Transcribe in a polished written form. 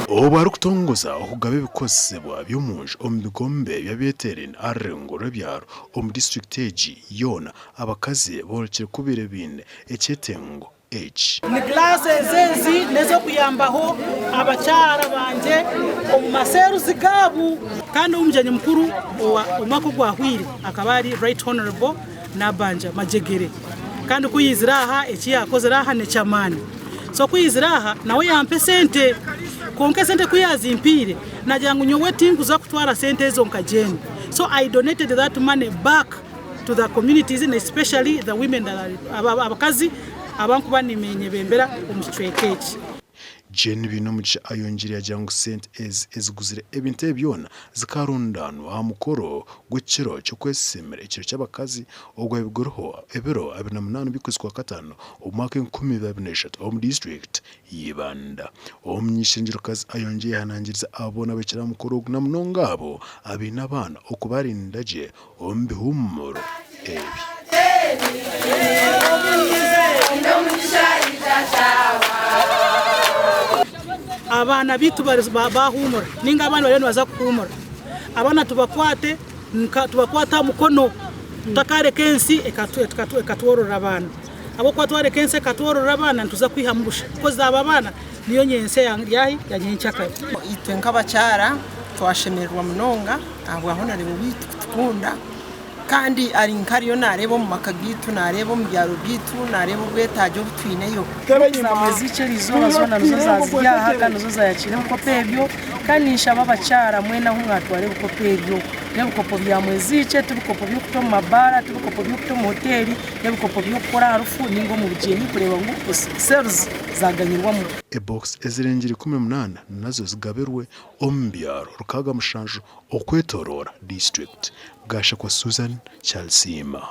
Obu arikutongoza okugaba ebikozesebwa by'omunju omu bigombe by'abeteeraine aha rurengo rw'ebyaro omu disiturikiti egi yoona, abakazi boorekire ku baire baine ekyetengo eki. Ni glasses ezi nezokuyambaho abakyara bangye omu maseruzi gaabu. Kandi omugyenyi mukuru owa omwaka ogwahwire akaba ari Right Honourable Nabanja Majegere kandi ku yaizire aha eki yaakozire aha n'eky'amaani. So ku yaizire aha nawe yampa esente kwonka esente ku yaazimpaire naagira ngu nyowe tinkuza kutwara sente ezo nkagyenda. So I donated that money back to the communities and especially the women that are abakazi abankuba niinyebembera omu kicweka eki. Jane Bainomugisha ayongyire yagira ngu sente ezi eziguzire ebintu ebi byona zikarundanwa aha mukoro gw'ekiro ky'okwesiimira ekiro ky'abakazi ogwabiguriho ebiro 28 by'okwezi kwa kataano omu mwaka 2023 omu disiturikiti y'Ibanda. Omuny'eishengyerokazi ayongyire yahanangiriza abo boona abahikire aha mukoro ogu na munonga abo abaine abaana okubarinda gye omu bihuumuro ebi. Abaana baitu bahuumura ninga abandi bariyo nibaza kuhuumura, abaana tubakwate tubakwate aha mukono tutakareka ensi ekatworora abaana ahabw'okuba twareka ensi ekatworora abaana nituza kwihamu busha because abo abaana niyo nyentsya ya nyenkyakare. Itwe nk'abakyara twashemererwa munonga ahabwa Honarebo waitu kutukunda kandi ari nk'ariyo naareeba omu maka gaitu, naareeba omu byaro byaitu, naareeba obwetaagye obu twineyo. Zaamwe ziikye eriizooba zoona nizo zaazirya aha kandi nizo zaayakiira ebikopo ebyo. Kandi ninshaba abakyara mwena ahu mwatwara ebikopo ebyo, n'ebikopo bya mweziikye, ti bikopo by'okuta omu mabaara, ti bikopo by'okuta omu hoteeri, n'ebikopo by'okukora aha rufu nainga omu bugyenyi kureeba ngu seruzi zaaganyirwamu. Ebokisi ezirengire 18 nazo zigabirwe omu byaro 67 okwetoroora disiturikiti. Gashakwa Susan Kyalisiima.